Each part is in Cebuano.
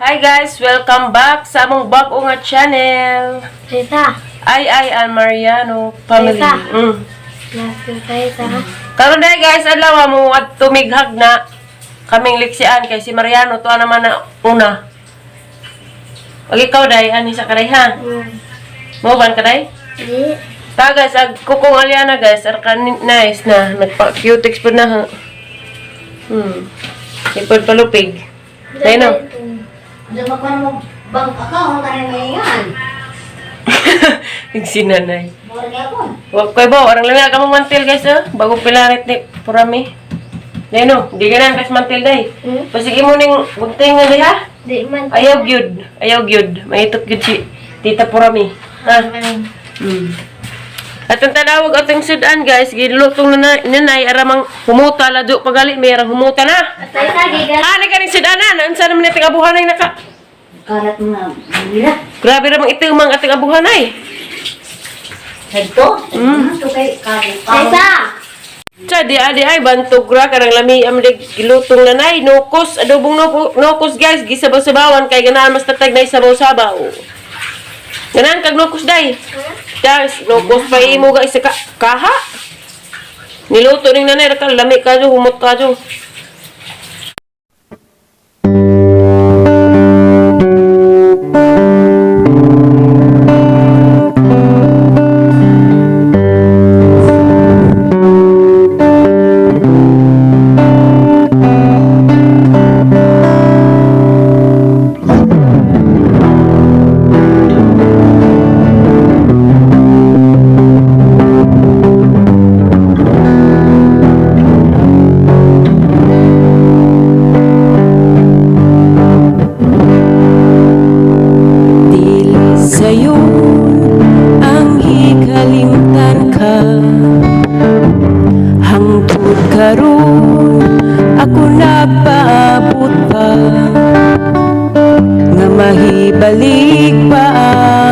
Hi guys! Welcome back sa among bag-o nga channel. Tita, Ay ay ang Mariano family. Tita. Mm. Tita. Karon dahil guys, adlaw mo at tumighag na kaming liksian kay si Mariano tuwa naman na una. Pag ikaw dai ani sa kaday ha. Mo ban kaday? Di. Ta guys, ag kukong aliana guys, arka nice na nagpa-cutex po na ha. Ipod palupig. Dai no. Diyan ka pa mo bank account ka na ngayon. Nagsinanay. Mura kaya po. Wa koy ba, orang lami ka mong mantil guys oh. Bago pilarit ni Purami. Dai no, di ka na kas mantil dai. Hmm? Pasige mo ning gunting nga diha. Di man. Ayaw gyud, ayaw gyud. Maitok gyud si Tita Purami. Ha? At ang tanawag atong sudan guys, gilutong na nanay aramang humuta ladyo pagali may arang humuta na. Tita, gigas. Ani ka ning sudanan, unsa naman ating abuhanay naka. Karat mo na nila. Grabe ramang itumang ating abuhanay. Ito? Ito kay kabo. Tita! Sa di adi ay bantog ra karang lami am dig gilutong nanay nukos adobong nukos guys, gisabaw-sabawan kay ganahan mas tatag na sabaw-sabaw. Ganahan kag nukos day. Guys, nukos pa imo guys sa kaha. Niluto ning nanay ra ka lami kadyo humot kadyo. Dili sayo ang hikalimtan ka. Hangtod karon ako nagpaabot pa nga mahibalik pa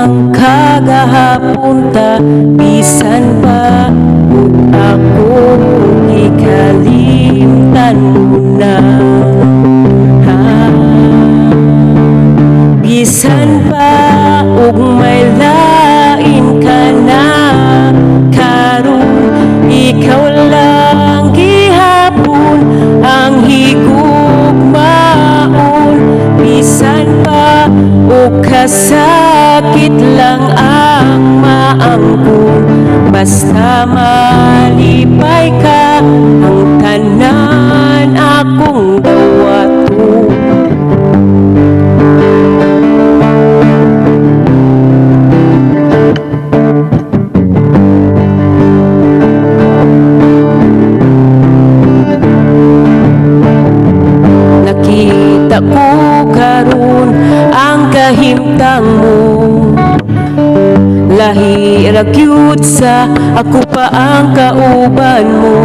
ang kagahapon ta, bisan pa ug ako hikalimtan mo na. Ha? Bisan pa ug may lain ka na karon, ikaw lang gihapon ang higugmaon. Bisan pa ug kasakit lang ang maangkon, basta malipay ka, ang tanan akong dawaton. Nakita ko karon ang kahimtang mo. Lahi ra gyud sa ako pa ang kauban mo.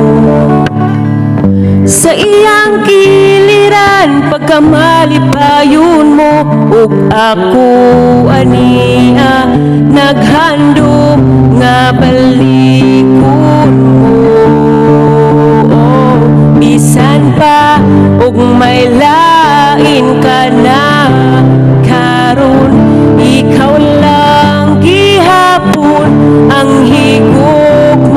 Sa iyang kiliran pagkamalipayon mo, ug ako ania naghandom nga balikon mo. Bisan pa ug may lain ka na karon, ikaw lang gihapon ang higugmaon.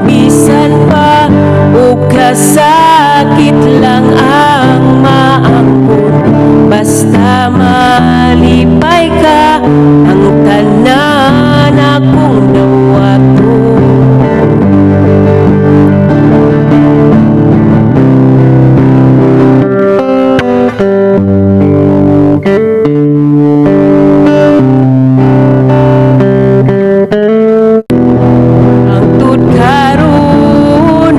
Bisan pa ug kasakit lang ang maangkon, basta malipay ka, ang tanan akong dawaton. Hangtod karon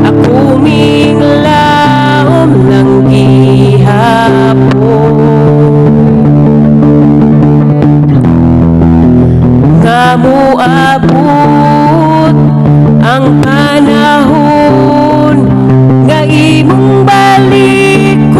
ako minglaom lang gihapon nga moabot ang panahon nga imong balikon.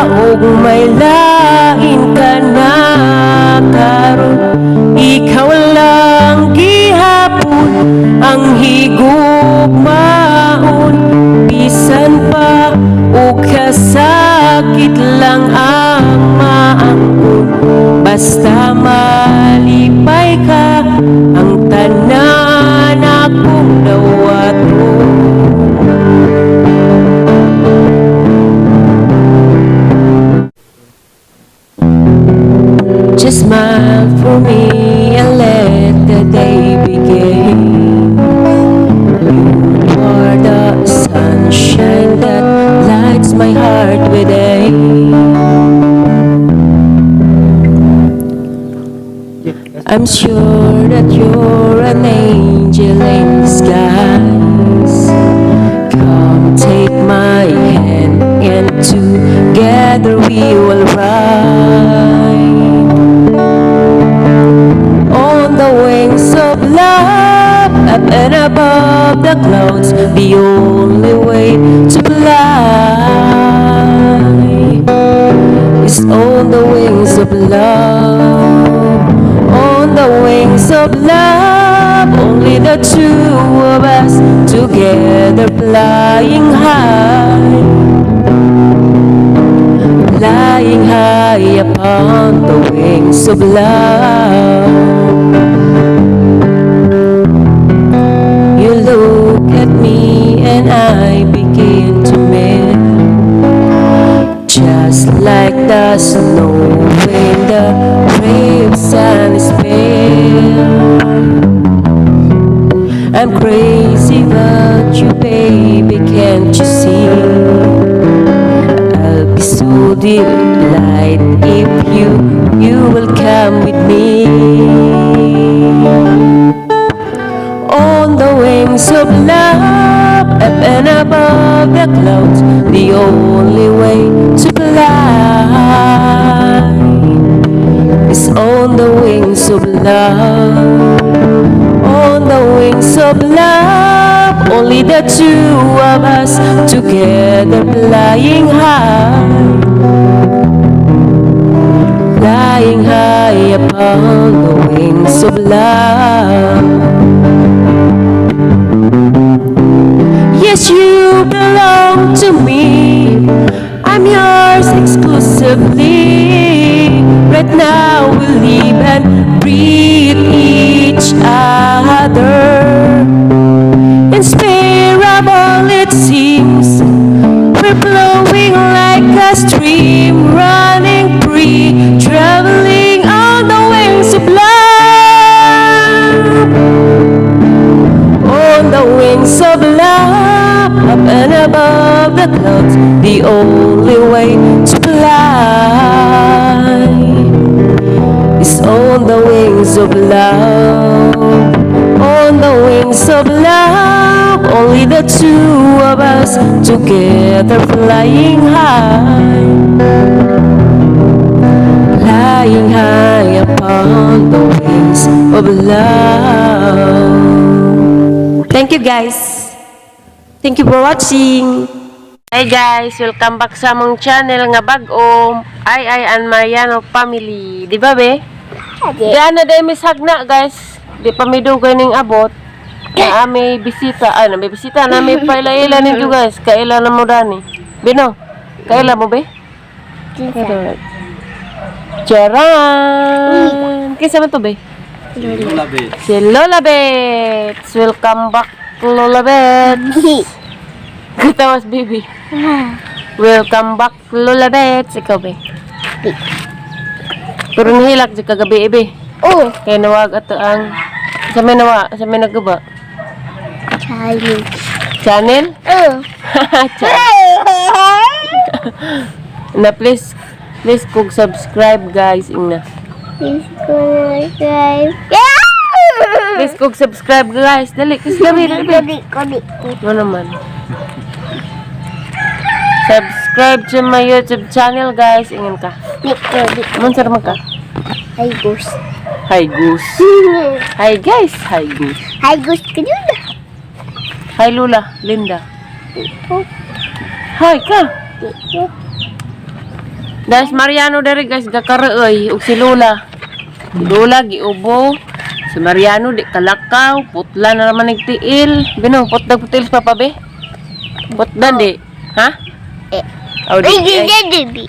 Ug may lain ka na karon, ikaw lang gihapon ang higugmaon. Bisan pa og kasakit lang ang maangkon, basta malipay ka, ang tanan akong dawaton. Just smile for me and let the day begin. You are the sunshine that lights my heart within. I'm sure that you're an angel in disguise. Come take my hand and together we will ride on the wings of love, up and above the clouds. The only way to fly is on the wings of love. On the wings of love, only the two of us together flying high. Flying high upon the wings of love. You look at me and I begin to melt, just like the snow when the brave sun is pale. I'm crazy about you, baby, can't you see? I'll be so delighted if you will come with me. On the wings of love, up and above the clouds, the only way to fly is on the wings of love. On the wings of love, only the two of us together flying high. Flying high upon the wings of love. Yes, you belong to me. I'm yours exclusively. Right now we live and breathe each other. Inspirable it seems. We're flowing like a stream, running free, traveling on the wings of love. On the wings of love, up and above the clouds, the only way to fly is on the wings of love. On the wings of love, only the two of us together flying high. Flying high upon the wings of love. Thank you, guys. Thank you for watching. Hi guys, welcome back sa among channel nga bag-o, Ay Ay and Mariano Family. Di ba, be? Di na dahil misagna, guys. Di pa mi dugay ning abot. Na may bisita, ay na may bisita na may paila-ila ninyo, guys. Kaila na mo dani. Bino, kaila mo, be? Charan! Kinsa man to, be? Lola Beth. Si Lola Bets! Welcome back, Lola Bets! Katawas, baby. Welcome back, Lola Bets. Ikaw, be. Pero nahilak di kagabi, be. Oh, Kaya nawag ato ang... Sa may nawa, sa may nagaba. Chinese. Channel? Oh. Channel. Na please, please kog subscribe, guys. Ingna. Please subscribe. Please kog subscribe, guys. Dali, kasi dali, dali. Dali, dali. Ano naman? Subscribe to my YouTube channel, guys. Ingan ka. Dali, dali. Mun sir man ka? Hi, Goose. Hi, Goose. Hi, guys. Hi, Goose. Hi, Goose. Kanina. Hi, Lula. Linda. Dito. Hi ka. Dito. Guys, Mariano dere guys gakaroy ug si Lola. Si Lola giubo. Si Mariano di kalakaw, putla na naman nagtiil. Bino, putlag putil sa papa be. Putlan di. Ha? Eh. Oh, di. Ay, Ay. di, di, di.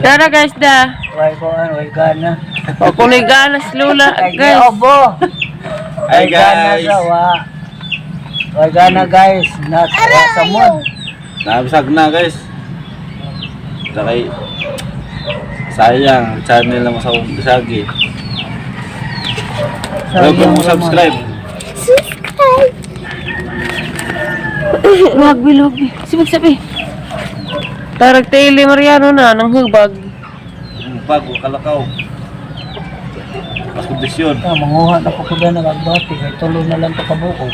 Tara guys da. Way ko an, way gana. O kunoy ganas Lola Ay, guys. obo. Hi guys. Wa. Way gana guys. Nasa sa mo. Nabisag na guys. Sakay sayang channel na sa Bisagi. Huwag mo subscribe. Subscribe. Luwag bi, luwag bi. Sibag sabi. Tarag tili Mariano na nang hubag. Bago kalakaw. Mas kondisyon. Ah, manguha na ko kuda ng agbati kay tulo na lang to kabuo.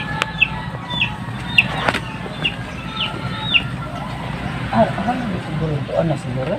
Ah, ano ba siguro ito? Ano siguro?